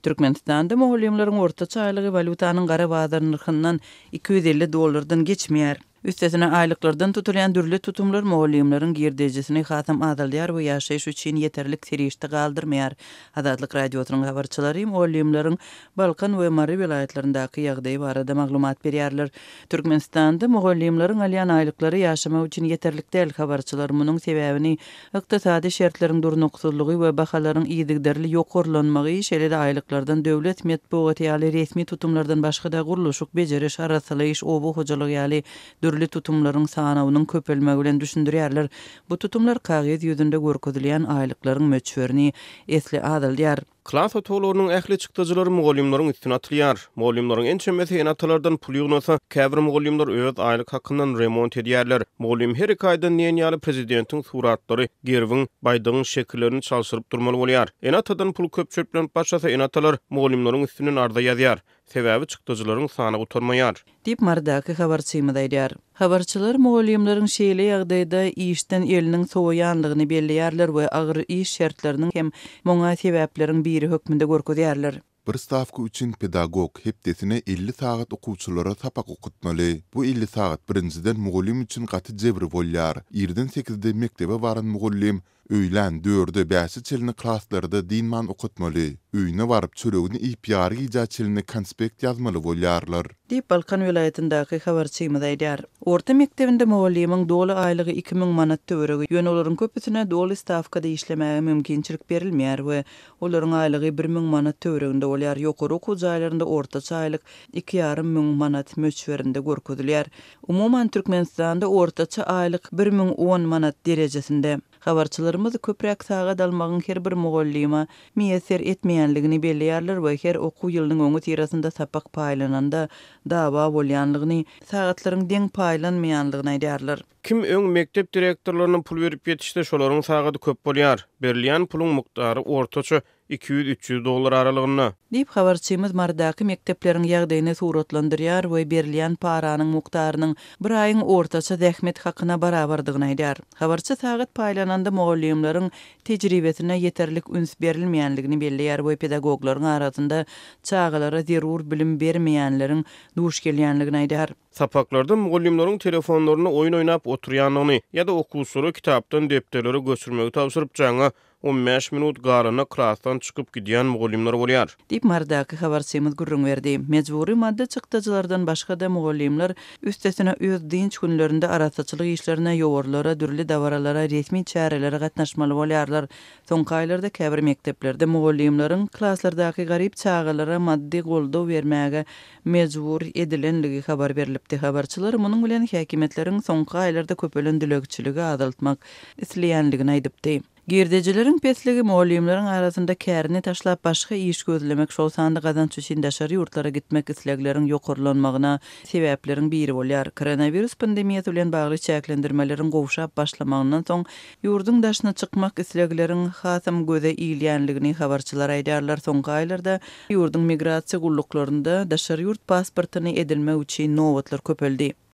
Türkmenistanda mugallymlaryň ortaça aýlygy walýutanyň gara bazar nyrhyndan 250 dollardan geçmeýär. Üstesine, aýlyklardan tutulýan dürli tutumlar mugallymlaryň girdejisini hasam azaldýar we ýaşaýyş üçin ýeterlik serişde galdyrmaýar. Azatlyk Radiosynyň habarçylary mugallymlaryň Balkan we Mary welaýatlaryndaky ýagdaýy barada maglumat berýärler. Türkmenistanda mugallymlaryň alýan aýlyklary ýaşamak üçin ýeterlik däl. Habarçylar munuň sebäbini ykdysady şertleriň durnuksyzlygy we bahalaryň yzygiderli ýokarlanmagy, şeýle-de aýlyklardan döwlet metbugaty ýaly resmi tutumlardan başga-da gurluşyk, bejeriş, arassalaýyş, oba hojalygy ýaly dürli tutumlaryň sanawynyň köpelmegi bilen düşündirýärler. Bu tutumlar kagyz ýüzünde görkezilýän aýlyklaryň möçberini esli azaldýar. Klas otaglarynyň ähli çykdajylary mugallymlaryň üstüne atylýar. Mugallymlaryň ençemesi ene-atalardan pul ýygnasa, käbir mugallymlar öz aýlyk hakyndan remont edýärler. Mugallym her iki aýdan diýen ýaly prezidentiň suratlary, gerbiň, baýdagyň şekillerini çalşyryp durmaly bolýar. Ene-atadan pul köp çöplenip başlasa, ene-atalar mugallymlaryň üstünden arza ýazýar. Sebäbi çykdajylaryň sany gutarmaýar. Diýip, Marydaky habarçymyz aýdýar. Habarçylar mugallymlaryň şeýle ýagdaýda işden eliniň sowaýanlygyny belleýärler we agyr iş şertleriniň hem muňa sebäpleriň biri hökmünde görkezýärler. Bir stawka üçin pedagog hepdesine 50 sagat okuwçylara sapak okatmaly. Bu 50 sagat birinjiden mugallym üçin gaty jebir bolýar. Irden sekizde mekdebe baran mugallym Öýlän dörde bäşe çenli klaslarda dynman okatmaly. Öýüne baryp çöregini iýip ýary gijä çenli konspekt ýazmaly bolýarlar. Diýip, Balkan welaýatyndaky habarçymyz aýdýar. Orta mekdebinde mugallymyň doly aýlygy 2000 manat töweregi, ýöne olaryň köpüsine doly stawkada işlemäge mümkinçilik berilmeýär we olaryň aýlygy 1000 manat töwereginde bolýar. Ýokary okuw jaýlarynda ortaça aýlyk iki ýarym müň manat möçberinde görkezilýär. Umuman, Türkmenistanda ortaça aýlyk 1010 manat derejesinde. Habarçylarymyz köpräk sagat almagyň her bir mugallyma miýesser etmeýänligini belleýärler we her okuw ýylynyň öňüsyrasynda sapak paýlananda dawa bolýanlygyny, sagatlaryň deň paýlanmaýanlygyny aýdýarlar. Kim öň mekdep direktorlaryna pul berip ýetişse, şolaryň sagady köp bolýar. Berilýän puluň mukdary ortaça 200-300 dollar aralygynda. Diýip, habarçymyz Marydaky mekdepleriň ýagdaýyny suratlandyrýar we berilýän paranyň mukdarynyň bir aýyň ortaça zähmet hakyna barabardygyny aýdýar. Habarçy sagat paýlananda mugallymlaryň tejribesine ýeterlik üns berilmeýänligini belleýär we pedagoglaryň arasynda çagalara zerur bilim bermeýänleriň duş gelýänligini aýdýar. Sapaklarda mugallymlaryň telefonlarynda oýun oýnap oturýandygyny ýa-da okuwçylara kitapdan depderlere göçürmegi tabşyryp, jaňa 15 minut galanda klasdan çykyp gidýän mugallymlar bolýar. Diýip, Marydaky habarçymyz gürrüň berdi. Mejbury maddy çykdajylardan başga-da, mugallymlar, üstesine, öz dynç günlerinde arassaçylyk işlerine, ýowarlara, dürli dabaralara, resmi çärelere gatnaşmaly bolýarlar. Soňky aýlarda käbir mekdeplerde mugallymlaryň klaslardaky garyp çagalara maddy goldaw bermäge mejbur edilenligi habar berlipdi. Habarçylar munuň bilen häkimiýetleriň soňky aýlarda köpelen dilegçiligi azaltmak isleýänligini aýdypdy. Girdejileriň pesligi mugallymlaryň arasynda kärini taşlap başga iş gözlemek, şol sanda gazanç üçin daşary ýurtlara gitmek islegleriň ýokarlanmagyna sebäpleriň biri bolýar. Koronawirus pandemiýasy bilen bagly çäklendirmeleriň gowşap başlamagyndan soň ýurduň daşyna çykmak islegleriň hasam göze ilýänligini habarçylar aýdýarlar. Soňky aýlarda Ýurduň migrasiýa gulluklarynda daşary ýurt pasportyny edinmek üçin nobatlar köpeldi.